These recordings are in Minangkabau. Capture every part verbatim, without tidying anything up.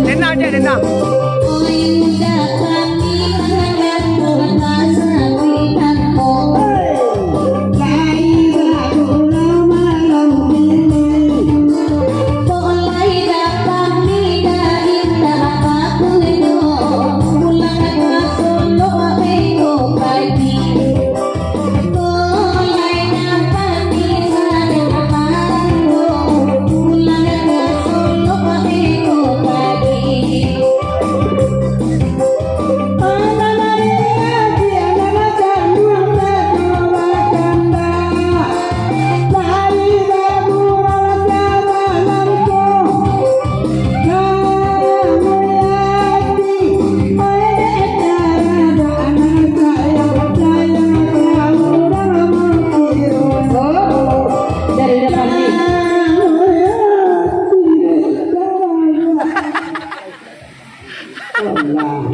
Denang je, denang.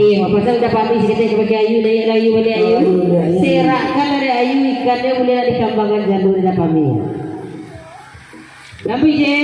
Eh, pasal udah pamih, sakutiko ka Ayu, naiak Ayu, baliak Ayu. Ayu, Ayu. Serakkan dari Ayu, ikannyo buliah nak dikambangan jalur dah pamih. Tapi je.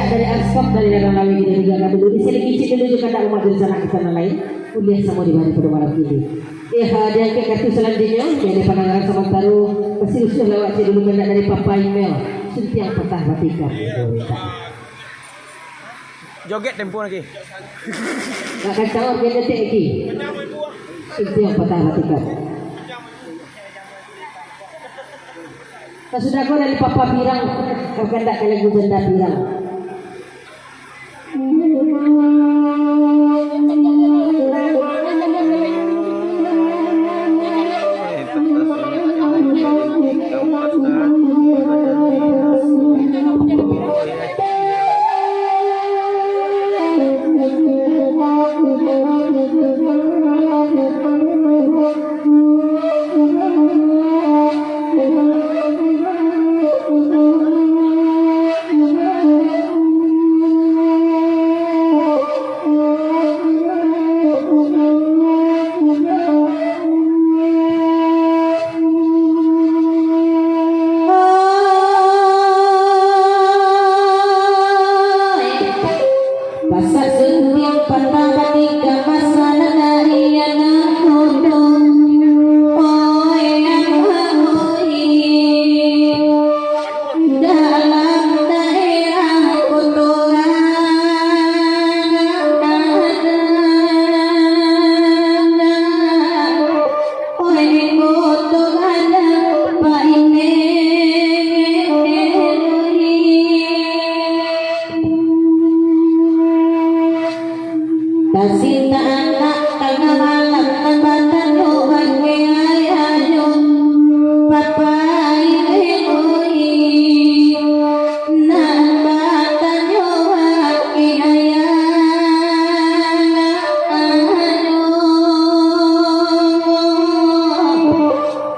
Dari Arskop, dari Darah Lawi, kita juga akan dulu. Di sini kicik dulu juga, kandak umat dari sanak kita nan lain. Buliah samo di mano pado malam kini. Eh, ha, diangkek kartu salanjuiknyo, jadi pandangaran samantaro, masih usuh lawak cek dulu, kandak dari Papa Imel, Suntiang Patah Batikam. Joget tempo lagi. Nak kacau, dia ngetik lagi. Suntiang Patah Batikam. Kasudah ko dari Papa Pirang, kandak ka lagu Janda Pirang. Pasak Suntiang Patah Batikam, masalah dari anak mudo. Oi, anak oi. Dalam daerah kotoran ada. Oi, kotoran Pak Ine. Tasintak anak tangah malam, nan batanyo bake ayahjo, "Papa Ine oi." Nan batanyo bake ayahjo,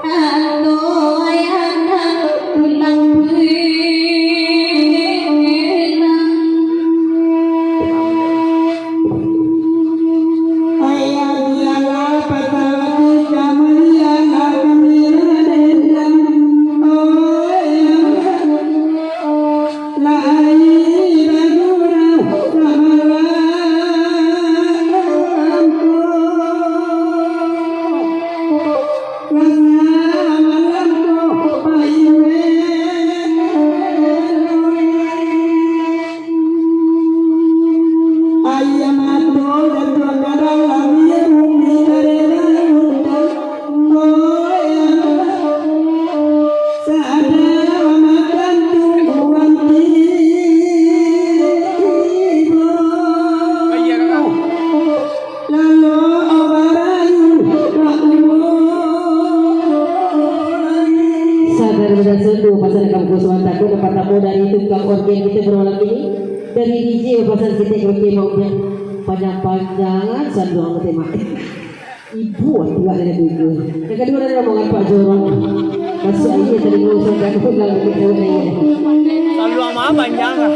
Ando ayah nan tulang pulang. Ayah bialah Yang pertama dari tukang organ kita bermalam ini, dari D J pasan kita, oke, mau dia panjang-panjangan sanduang mati mati. Ibu, tiba dari ibu. Yang kedua dari rombongan Pak Jorong. Masuk aja tadi mau saya dah pulang dikit jauh lagi. Sanduang mah panjang lah.